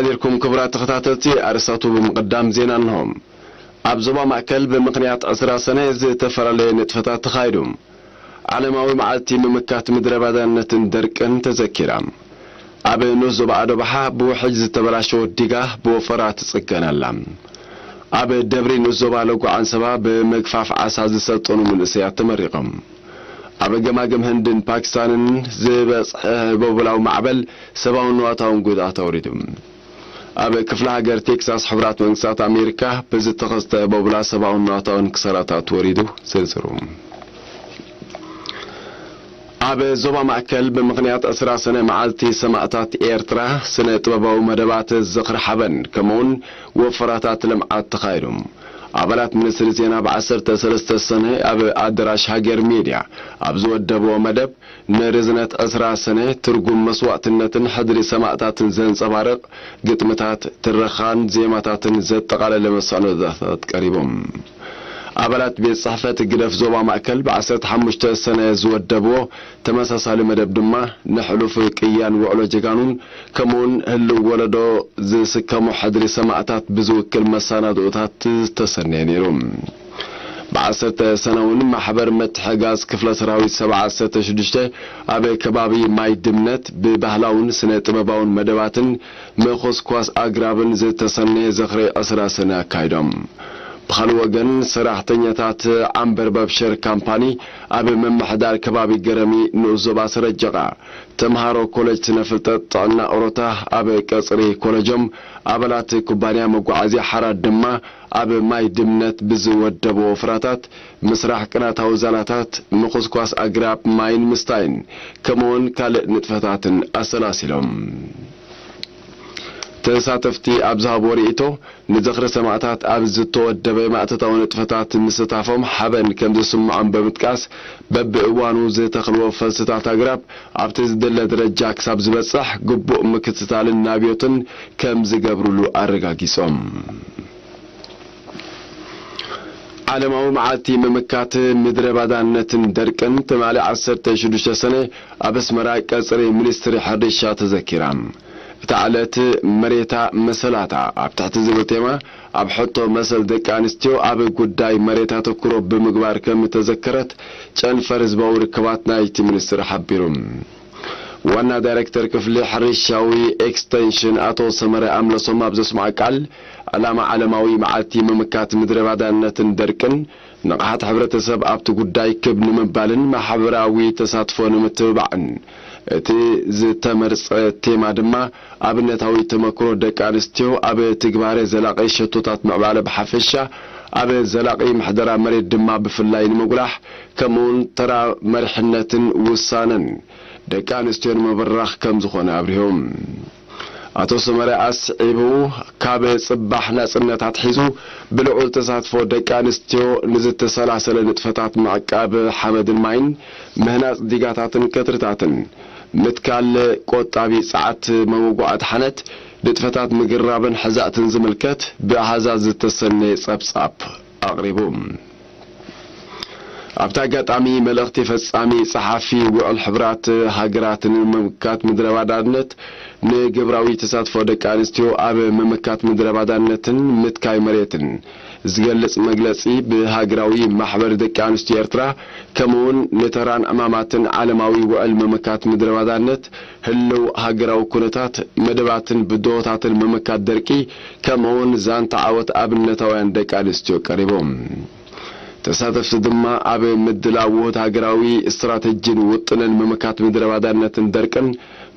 ሓዲርኩም ክቡራት ተኸታተልቲ፣ ኣርእስታቱ ብምቕዳም ዜና እንሆ። ኣብ ዞባ ማእከል ብምኽንያት ዕስራ ሰነ ዝተፈላለየ ንጥፈታት ተኻይዱ። ዓለማዊ መዓልቲ ምምካት ምድረ ባዳነትን ደርቅን ተዘኪራ። ኣብ ንኡስ ዞባ ኣዶባሓ ብውሕጅ ዝተበላሸወ ዲጋ ብወፈራ ትጽገን ኣላ። ኣብ ደብሪ ንኡስ ዞባ ለጎ ዓንሰባ ብምግፋፍ ዓሳ ዝሰልጠኑ መንእሰያት ተመሪቖም። ኣብ ገማግም ህንድን ፓኪስታንን ዝበጽሐ ህቦብላዊ ማዕበል ሰብኣውን ንዋታውን ጉድኣት ኣውሪዱ። ኣብ ክፍለ ሃገር ቴክሳስ ሕቡራት መንግስታት ኣሜሪካ ብዝተኸስተ ህቦብላ ሰብኣውን ንዋታውን ክሳራታት ወሪዱ። ዝርዝሩ። ኣብ ዞባ ማእከል ብምኽንያት ዕስራ ሰነ መዓልቲ ሰማእታት ኤርትራ ስነ ጥበባዊ መደባት ዝኽሪ ሓበን ከምኡውን ወፈራታት ልምዓት ተኻይዱ። ኣባላት ሚኒስትሪ ዜና ብ ዓሰርተ ሰለስተ ሰነ ኣብ ኣደራሽ ሃገር ሜድያ ኣብ ዝወደብዎ መደብ ንርዝነት ዕስራ ሰነ ትርጉም መስዋእትነትን ሕድሪ ሰማእታትን ዘንጸባርቕ ግጥምታት፣ ትረኻን ዜማታትን ዘጠቓለለ መሰናዶታት ቀሪቦም። ኣባላት ቤት ጽሕፈት ግደፍ ዞባ ማእከል ብ ዓሰርተ ሓሙሽተ ሰነ ዝወደብዎ ተመሳሳሊ መደብ ድማ ንሕሉፍ ቅያን ውዕሎ ጀጋኑን ከምኡውን ህልው ወለዶ ዝስከሞ ሕድሪ ሰማእታት ብዝውክል መሰናድኦታት ዝተሰነየ ነይሩ። ብ ዓሰርተ ሰነ እውን ማሕበር ምትሕጋዝ ክፍለ ሰራዊት ሰብዓ ዓሰርተ ሽዱሽተ ኣብ ከባቢ ማይ ድምነት ብባህላውን ስነ ጥበባውን መደባትን ምኹስኳስ ኣግራብን ዝተሰነየ ዝኽሪ ዕስራ ሰነ ኣካይዶም። ብኻልእ ወገን፣ ሰራሕተኛታት ዓምበርበብ ሸር ካምፓኒ ኣብ ምምሕዳር ከባቢ ገረሚ ንኡስ ዞባ ሰረጀቓ፣ ተምሃሮ ኮለጅ ስነ ፍልጠት ጥዕና ኦሮታ ኣብ ቀጽሪ ኮለጆም፣ ኣባላት ኩባንያ መጓዓዝያ ሓራድ ድማ ኣብ ማይ ድምነት ብዝወደቦ ወፍራታት ምስራሕ ቅናታዊ ዛላታት፣ ምኹስኳስ ኣግራብ ማይን ምስታይን፣ ከምኡውን ካልእ ንጥፈታትን ኣሰላሲሎም። ተሳተፍቲ ኣብ ዝሃብዎ ርእይቶ፣ ንዝኽሪ ሰማእታት ኣብ ዝተወደበ ማእቶታዊ ንጥፈታት ምስታፎም ሓበን ከም ዝስምዖም ብምጥቃስ፣ በብእዋኑ ዝተኽልዎ ፈልስታት ኣግራብ ኣብቲ ዝድለ ደረጃ ክሳብ ዝበጽሕ ግቡእ ምክትታልን ናብዮትን ከም ዝገብርሉ ኣረጋጊጾም። ዓለማዊ መዓልቲ ምምካት ምድረ ባዳነትን ደርቅን ትማሊ ዓሰርተ ሽዱሽተ ሰነ ኣብ ኣስመራ ቀጽሪ ሚኒስትሪ ሕርሻ ተዘኪራ። እታ ዕለት መሬታ መሰላታ ኣብ ትሕቲ ዝብል ቴማ ኣብ ሕቶ መሰል ደቂ ኣንስትዮ ኣብ ጉዳይ መሬት ኣተኩሮ ብምግባር ከም እተዘከረት ጨንፈር ህዝባዊ ርክባት ናይቲ ሚኒስትሪ ሓቢሩ። ዋና ዳይሬክተር ክፍሊ ሕርሻዊ ኤክስቴንሽን ኣቶ ሰመረ ኣምለሶም ኣብ ዘስምዖ ቃል፣ ዕላማ ዓለማዊ መዓልቲ ምምካት ምድረ ባዳነትን ደርቅን ንቕሓት ሕብረተሰብ ኣብቲ ጉዳይ ክብ ንምባልን ማሕበራዊ ተሳትፎ ንምትብባዕን፣ እቲ ዝተመርጸ ቴማ ድማ ኣብነታዊ ተመክሮ ደቂ ኣንስትዮ ኣብ ትግባረ ዘላቒ ሸቶታት ምዕባለ ብሓፈሻ፣ ኣብ ዘላቒ ምሕደራ መሬት ድማ ብፍላይ ንምጉላሕ፣ ከምኡውን ተራ መሪሕነትን ውሳነን ደቂ ኣንስትዮ ንምብራኽ ከም ዝኾነ ኣብሪሆም። ኣቶ ሰመረ ኣስዒቡ፣ ካብ ጽባሕ ናጽነት ኣትሒዙ ብልዑል ተሳትፎ ደቂ ኣንስትዮ ንዝተሰላሰለ ንጥፈታት ምዕቃብ ሓመድን ማይን፣ ምህናጽ ዲጋታትን ቀጽርታትን፣ ምትካል ቆጣቢ ጸዓት መመጓዕቲ ሓነት፣ ንጥፈታት ምግራብን ሕዛእትን ዝምልከት ብኣሃዛት ዝተሰነየ ጸብጻብ ኣቕሪቡ። ኣብቲ ኣጋጣሚ፣ መልእኽቲ ፈጻሚ ጸሓፊ ውዕል ሕቡራት ሃገራት ንምምካት ምድረ ባዳነት ንግብራዊ ተሳትፎ ደቂ ኣንስትዮ ኣብ ምምካት ምድረ ባዳነትን ምትካይ መሬትን ዝገልጽ መግለጺ ብሃገራዊ ማሕበር ደቂ ኣንስትዮ ኤርትራ፣ ከምኡውን ንተራን ዕማማትን ዓለማዊ ውዕል ምምካት ምድረ ባዳነት፣ ህልው ሃገራዊ ኩነታት፣ መደባትን ብድሆታትን ምምካት ደርቂ፣ ከምኡውን ዛንታ ዓወት ኣብነታውያን ደቂ ኣንስትዮ ቀሪቦም። ተሳተፍቲ ድማ ኣብ ምድላው ውሁድ ሃገራዊ ስትራተጂን ውጥንን ምምካት ምድረ ባዳነትን ደርቅን፣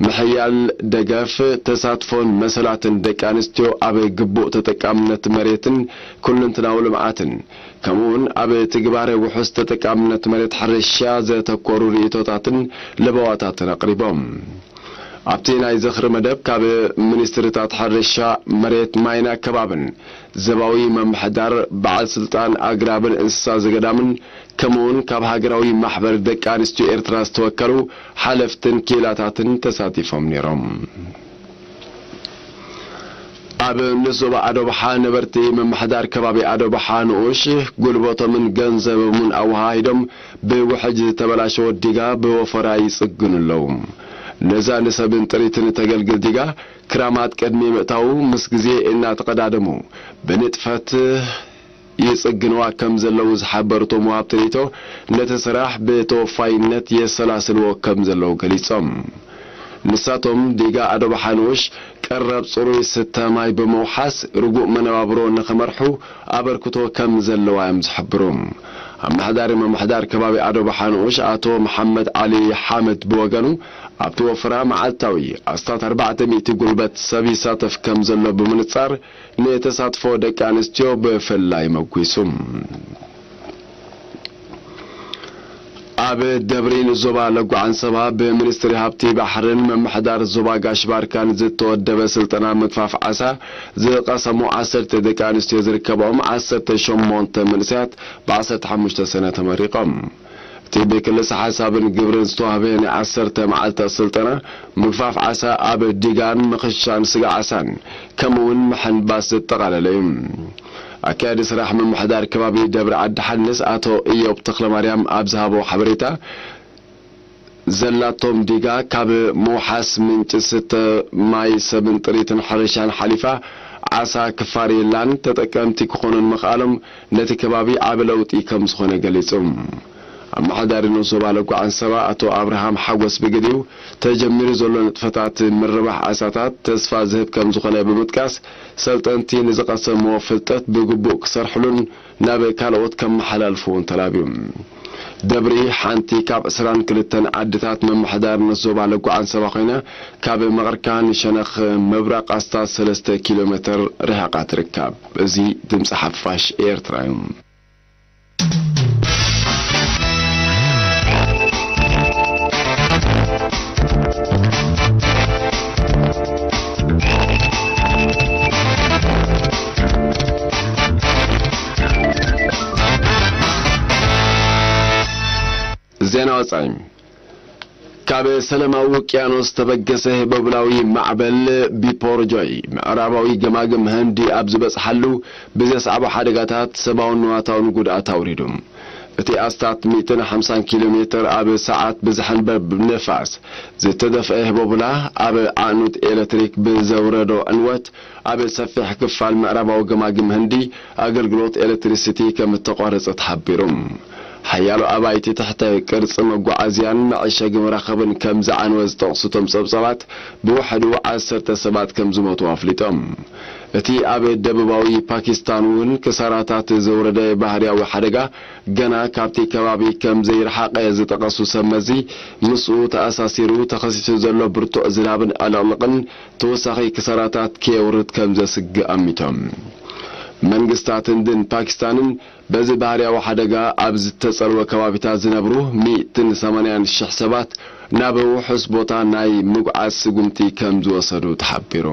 ምሕያል ደገፍ፣ ተሳትፎን መሰላትን ደቂ ኣንስትዮ ኣብ ግቡእ ተጠቃምነት መሬትን ኩለንትናዊ ልምዓትን፣ ከምኡውን ኣብ ትግባረ ውሑስ ተጠቃምነት መሬት ሕርሻ ዘተኮሩ ርእይቶታትን ለበዋታትን ኣቕሪቦም። ኣብቲ ናይ ዝኽሪ መደብ ካብ ሚኒስትሪታት ሕርሻ፣ መሬት፣ ማይን ኣከባብን፣ ዘባዊ ምምሕዳር፣ በዓል ስልጣን ኣግራብን እንስሳ ዘገዳምን፣ ከምኡውን ካብ ሃገራዊ ማሕበር ደቂ ኣንስትዮ ኤርትራ ዝተወከሉ ሓለፍትን ክኢላታትን ተሳቲፎም ነይሮም። ኣብ ንኡስ ዞባ ኣዶባሓ ነበርቲ ምምሕዳር ከባቢ ኣዶባሓ ንኡሽ ጉልበቶምን ገንዘቦምን ኣወሃሂዶም ብውሕጅ ዝተበላሸወ ዲጋ ብወፈራ ይጽግኑ ኣለዉ። ነዛ ንሰብን ጥሪትን እተገልግል ዲጋ ክራማት ቅድሚ ምእታዉ ምስ ግዜ እናተቐዳደሙ ብንጥፈት ይጽግንዋ ከም ዘለዉ ዝሓበሩ እቶም ወሃብቲ ርእይቶ፣ ነቲ ስራሕ ብተወፋይነት የሰላስልዎ ከም ዘለዉ ገሊጾም። ንሳቶም፣ ዲጋ ኣዶ ባሓንኡሽ ቀረብ ጽሩይ ስተ ማይ ብምውሓስ፣ ርጉእ መነባብሮ ንኽመርሑ ኣበርክቶ ከም ዘለዋ እዮም ዝሕብሩ። ኣመሓዳሪ ምምሕዳር ከባቢ ኣዶ ባሓንኡሽ ኣቶ መሓመድ ዓሊ ሓመድ ብወገኑ፣ ኣብቲ ወፈራ መዓልታዊ ኣስታት ኣርባዕተ ሚእቲ ጉልበት ሰብ ይሳተፍ ከም ዘሎ ብምንጻር፣ ንተሳትፎ ደቂ ኣንስትዮ ብፍላይ መጒሱ። ኣብ ደብሪ ንዞባ ለጓ ዓንሰባ ብሚኒስትሪ ሃብቲ ባሕርን ምምሕዳር ዞባ ጋሽ ባርካን ዝተወደበ ስልጠና ምግፋፍ ዓሳ ዝቐሰሙ ዓሰርተ ደቂ ኣንስትዮ ዝርከብኦም ዓሰርተ ሸሞንተ መንእሰያት ብ ዓሰርተ ሓሙሽተ ሰነ ተመሪቖም። እቲ ብክልሰ ሓሳብን ግብርን ዝተዋህበ ናይ ዓሰርተ መዓልታት ስልጠና ምግፋፍ ዓሳ ኣብ ዲጋን ምኽሻን ስጋ ዓሳን ከምኡውን ምሕንባስ ዘጠቓለለ እዩ። ኣካያዲ ስራሕ ምምሕዳር ከባቢ ደብረ ዓዲ ሓንስ ኣቶ ኢዮብ ተኽለማርያም ኣብ ዝሃቦ ሓበሬታ፣ ዘላቶም ዲጋ ካብ ምውሓስ ምንጪ ስተ ማይ ሰብን ጥሪትን ሕርሻን ሓሊፋ ዓሳ ክፋርየላን ተጠቀምቲ ክኾኑን ምኽኣሎም ነቲ ከባቢ ዓቢ ለውጢ ከም ዝኾነ ገሊጹ። ኣመሓዳሪ ንኡስ ዞባ ለጓ ዓንሰባ ኣቶ ኣብርሃም ሓጎስ ብግዲኡ፣ ተጀሚሩ ዘሎ ንጥፈታት ምርባሕ ዓሳታት ተስፋ ዝህብ ከም ዝኾነ ብምጥቃስ፣ ሰልጠንቲ ንዝቐሰምዎ ፍልጠት ብግቡእ ክሰርሕሉን ናብ ካልኦት ከመሓላልፍዎን ተላብዩ። ደብሪ ሓንቲ ካብ ዕስራን ክልተን ዓድታት ምምሕዳር ንኡስ ዞባ ለጓ ዓንሰባ ኮይና፣ ካብ መቐርካ ንሸነኽ ምብራቕ ኣስታት ሰለስተ ኪሎ ሜትር ርሒቓ ትርከብ። እዚ ድምጺ ሓፋሽ ኤርትራ እዩ። ዜና ወጻኢ። ካብ ሰላማዊ ውቅያኖስ ተበገሰ ህቦብላዊ ማዕበል ቢፖርጆይ ምዕራባዊ ገማግም ህንዲ ኣብ ዝበጽሓሉ ብዘስዓቦ ሓደጋታት ሰብኣውን ንዋታውን ጉድኣት ኣውሪዱ። እቲ ኣስታት ሚእትን ሓምሳን ኪሎ ሜትር ኣብ ሰዓት ብዝሕንበብ ነፋስ ዝተደፍአ ህቦብላ ኣብ ኣዕኑድ ኤሌክትሪክ ብዘውረዶ ዕንወት ኣብ ሰፊሕ ክፋል ምዕራባዊ ገማግም ህንዲ ኣገልግሎት ኤሌክትሪሲቲ ከም እተቋረጸ ተሓቢሩ። ሓያሎ ኣባይቲ ትሕተ ቅርጺ መጓዓዝያን መዐሸጊ መራኸብን ከም ዝዓነወ ዝጠቕሱ እቶም ጸብጻባት፣ ብውሕዱ ዓሰርተ ሰባት ከም ዝሞቱ ኣፍሊጦም። እቲ ኣብ ደቡባዊ ፓኪስታን እውን ክሳራታት ዘውረደ ባህርያዊ ሓደጋ ገና ካብቲ ከባቢ ከም ዘይረሓቐ ዝጠቐሱ ሰብ መዚ፣ ምስኡ ተኣሳሲሩ ተኸሲቱ ዘሎ ብርቱዕ ዝናብን ዕልቕልቕን ተወሳኺ ክሳራታት ከየውርድ ከም ዘስግእ ኣሚቶም። መንግስታት ህንድን ፓኪስታንን በዚ ባህርያዊ ሓደጋ ኣብ ዝተጸልወ ከባቢታት ዝነብሩ ሚእትን ሰማንያን ሽሕ ሰባት ናብ ውሑስ ቦታ ናይ ምጉዓዝ ስጉምቲ ከም ዝወሰዱ ተሓቢሩ።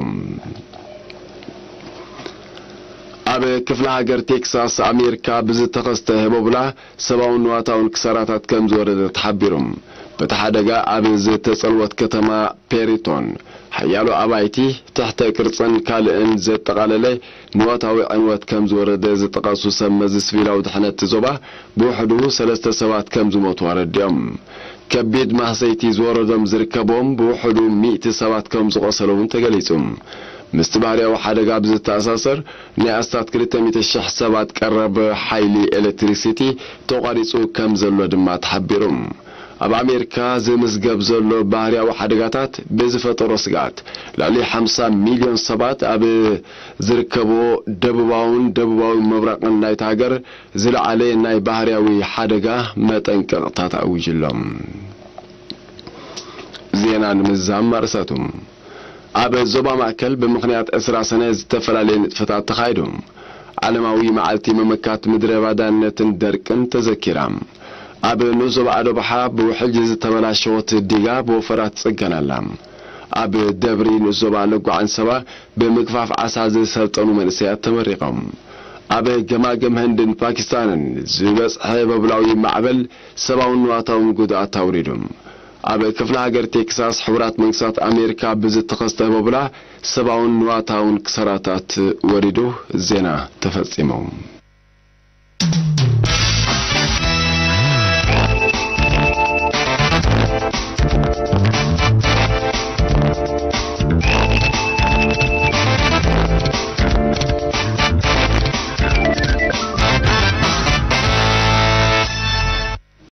ኣብ ክፍለ ሃገር ቴክሳስ ኣሜሪካ ብዝተኸስተ ህቦብላ ሰብኣውን ንዋታውን ክሳራታት ከም ዝወረደ ተሓቢሩ። በቲ ሓደጋ ኣብ ዝተጸልወት ከተማ ፔሪቶን ሓያሎ ኣባይቲ፣ ትሕተ ቅርጽን ካልእን ዘጠቓለለ ንዋታዊ ዕንወት ከም ዝወረደ ዝጠቐሱ ሰብ መዚ ሲቪላዊ ድሕነት ዞባ፣ ብውሕዱ ሰለስተ ሰባት ከም ዝሞቱ ኣረዲኦም። ከቢድ ማህሰይቲ ዝወረዶም ዝርከቦም ብውሕዱ ሚእቲ ሰባት ከም ዝቖሰሉ እውን ተገሊጹ። ምስቲ ባህርያዊ ሓደጋ ብዝተኣሳሰር፣ ናይ ኣስታት ክልተ ሚእቲ ሽሕ ሰባት ቀረብ ሓይሊ ኤሌክትሪሲቲ ተቋሪጹ ከም ዘሎ ድማ ተሓቢሩ። ኣብ ኣሜሪካ ዝምዝገብ ዘሎ ባህርያዊ ሓደጋታት ብዝፈጠሮ ስግኣት፣ ልዕሊ ሓምሳ ሚልዮን ሰባት ኣብ ዝርከብዎ ደቡባውን ደቡባዊ ምብራቕን ናይታ ሃገር ዝለዓለ ናይ ባህርያዊ ሓደጋ መጠንቀቕታ ተኣዊጁሎም። ዜና ንምዝዛም ኣርእስታቱ። ኣብ ዞባ ማእከል ብምኽንያት ዕስራ ሰነ ዝተፈላለየ ንጥፈታት ተኻይዱ። ዓለማዊ መዓልቲ ምምካት ምድረ ባዳነትን ደርቅን ተዘኪራ። ኣብ ንኡስ ዞባ ኣዶባሓ ብውሕጅ ዝተበላሸወት ዲጋ ብወፈራ ትጽገን ኣላ። ኣብ ደብሪ ንኡስ ዞባ ለጓ ዓንሰባ ብምግፋፍ ዓሳ ዝሰልጠኑ መንእሰያት ተመሪቖም። ኣብ ገማግም ህንድን ፓኪስታንን ዝበጽሐ ህቦብላዊ ማዕበል ሰብኣውን ንዋታውን ጉድኣት ኣውሪዱ። ኣብ ክፍለ ሃገር ቴክሳስ ሕቡራት መንግስታት ኣሜሪካ ብዝተኸስተ ህቦብላ ሰብኣውን ንዋታውን ክሳራታት ወሪዱ። ዜና ተፈጺሙ።